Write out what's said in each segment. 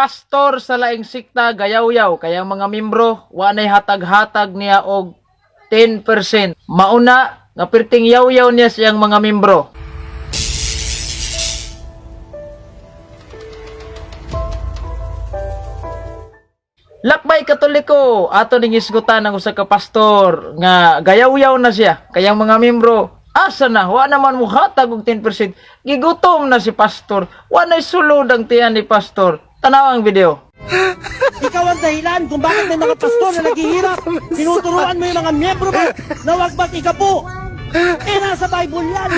Pastor sa laing sikta gayawyaw kaya ang mga membro wa nay hatag-hatag niya og 10%. Mauna nga perting yaw-yaw niya siyang mga membro. Lakbay Katoliko, ato ning hisgutan ang usa ka pastor nga gayawyaw na siya. Kaya ang mga membro, asa na? Wa naman mo hatag og 10%. Gigutom na si pastor. Wa nay sulod ang tiyan ni pastor. Tanaw ang video. Ikaw ang dahilan kung bakit may mga pastor na naghihirap. Tinuturuan mo yung mga miyembro mo na huwag mag-ikapo. Eh, nasa Bible yan.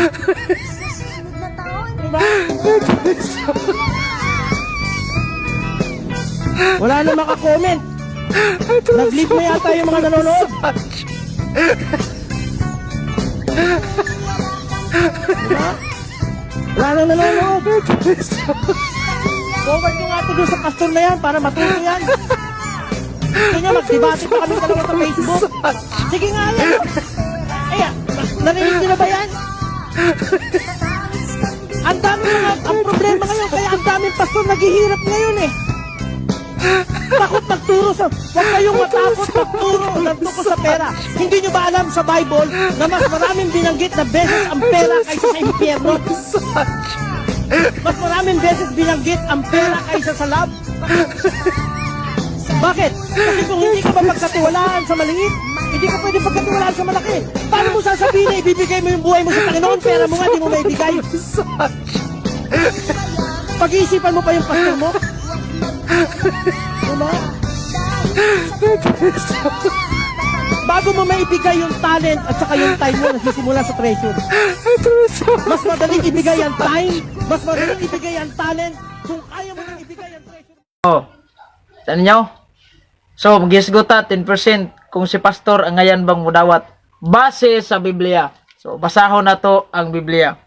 Diba? Wala na makakomment. Nag-leave na yata yung mga nanonood. Diba? Wala nang nanonood. Forward nyo nga ito doon sa pastor na yan para matuto yan. Gusto niya magdebate pa kami dalawa sa Facebook. Sige nga yan. Ay, narinig niyo na ba yan? Ang dami mga, ang problema ngayon, kaya ang daming pastor naghihirap ngayon eh. Takot magturo sa, huwag kayong matakot magturo ng tungkol sa pera. Hindi nyo ba alam sa Bible na mas maraming binanggit na beses ang pera kaysa sa impyerno? Mas maraming beses binanggit ang pera kaysa sa love. Bakit? Kasi kung hindi ka mapagkatiwalaan sa maliit, hindi ka pwede pagkatiwalaan sa malaki. Paano mo sasabihin na ibibigay mo yung buhay mo sa Panginoon, pera mo nga, di mo maibigay? Pag-iisipan mo pa yung pastor mo? Diba? Bago mo maibigay yung talent at saka yung time mo, nagsisimula sa treasure. Mas madaling ibigay ang time, mas madaling ibigay ang talent, kung kaya mo nang ibigay ang treasure. Oh. Saan niyo? So, maghisguta 10% kung si pastor ang ngayan bang mudawat base sa Biblia. So, basahon na to ang Biblia.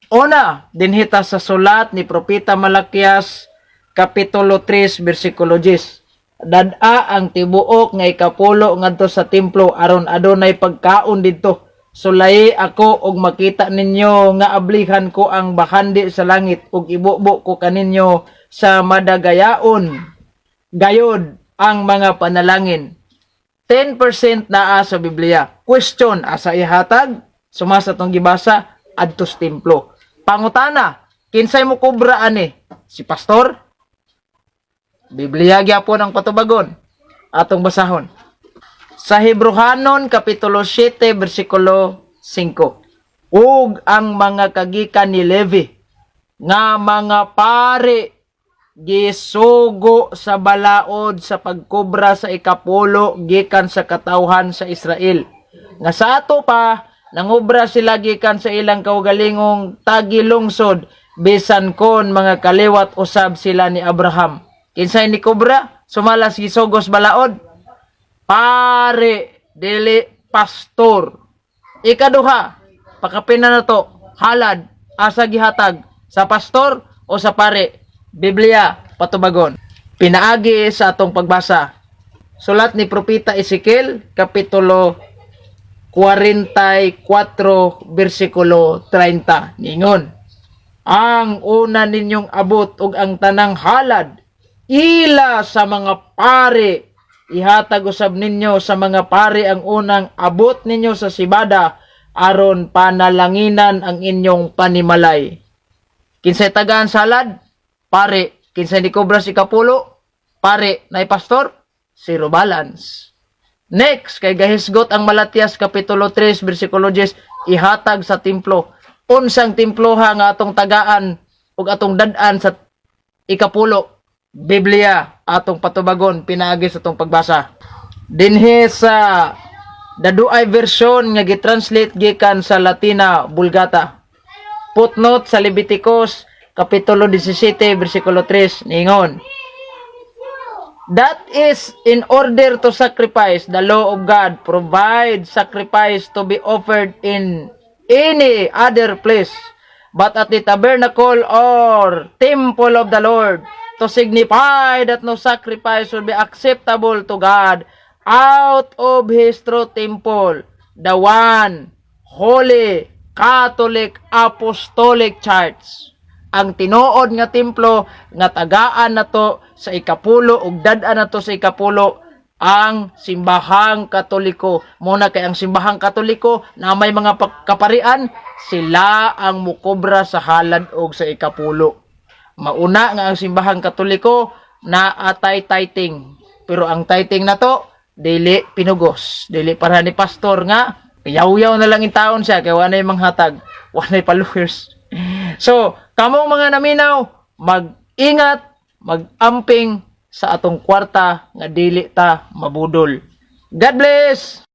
Una, dinhita sa sulat ni Propeta Malakias kapitulo 3 bersikulo 10. Dad-a ang tibuok nga ikapulo ngadto sa templo aron adunay pagkaon didto. Sulayi ako og makita ninyo nga ablihan ko ang bahandi sa langit ug ibubo ko kaninyo sa madagayaon gayod ang mga panalangin. 10% naa sa Biblia. Question, asa ihatag? Sumasa tong gibasa, adto sa templo. Pangutana, kinsay mo kubra ani? Si pastor? Biblia gyapon ang patubagon. Atong basahon. Sa Hebrohanon kapitulo 7 bersikulo 5. Ug ang mga kagikan ni Levi nga mga pare gisugo sa balaod sa pagkobra sa ikapulo gikan sa katawhan sa Israel. Nga sa ato pa nangobra sila gikan sa ilang kaugalingong tagilungsod bisan kon mga kaliwat usab sila ni Abraham. Kinsay ni kobra? Sumalas gisugos balaod. Pare dili pastor. Ikaduha, pakapina na to, halad, asa gihatag, sa pastor o sa pare. Biblia, patubagon. Pinaagi sa atong pagbasa. Sulat ni Propeta Ezekiel, Kapitulo 44, versikulo 30. Ningon, ang una ninyong abot ug ang tanang halad, ila sa mga pare. Ihatag usab ninyo sa mga pare ang unang abot ninyo sa sibada aron panalanginan ang inyong panimalay. Kinsay tagaan salad? Pare. Kinsay ni kobra si kapulo? Pare. Nay pastor? Zero balance. Next, kay gahisgot ang Malatias Kapitulo 3, versikulo 10, ihatag sa templo. Unsang temploha nga atong tagaan ug atong dad-an sa ikapulo? Biblia atong patubagon pinaagi sa atong pagbasa. Dinhi sa daduay version nga gitranslate gikan sa Latina Vulgata. Footnote sa Leviticus Kapitulo 17 versikulo 3 ningon. That is in order to sacrifice, the law of God provide sacrifice to be offered in any other place but at the tabernacle or temple of the Lord, to signify that no sacrifice will be acceptable to God out of his true temple, the one holy Catholic Apostolic Church. Ang tinuod nga templo nga tagaan nato sa ikapulo ug dad-an nato sa ikapulo, ang Simbahang Katoliko. Muna kay ang Simbahang Katoliko na may mga kaparian, sila ang mukobra sa halad og sa ikapulo. Mauna nga ang Simbahang Katoliko na atay tithing. Pero ang tithing na to, dili pinugos. Dili para ni pastor nga, yaw-yaw na lang in taon siya, kay wala manghatag, wala followers. So, kamong mga naminaw, mag-ingat, mag-amping sa atong kwarta nga dili ta mabudol. God bless!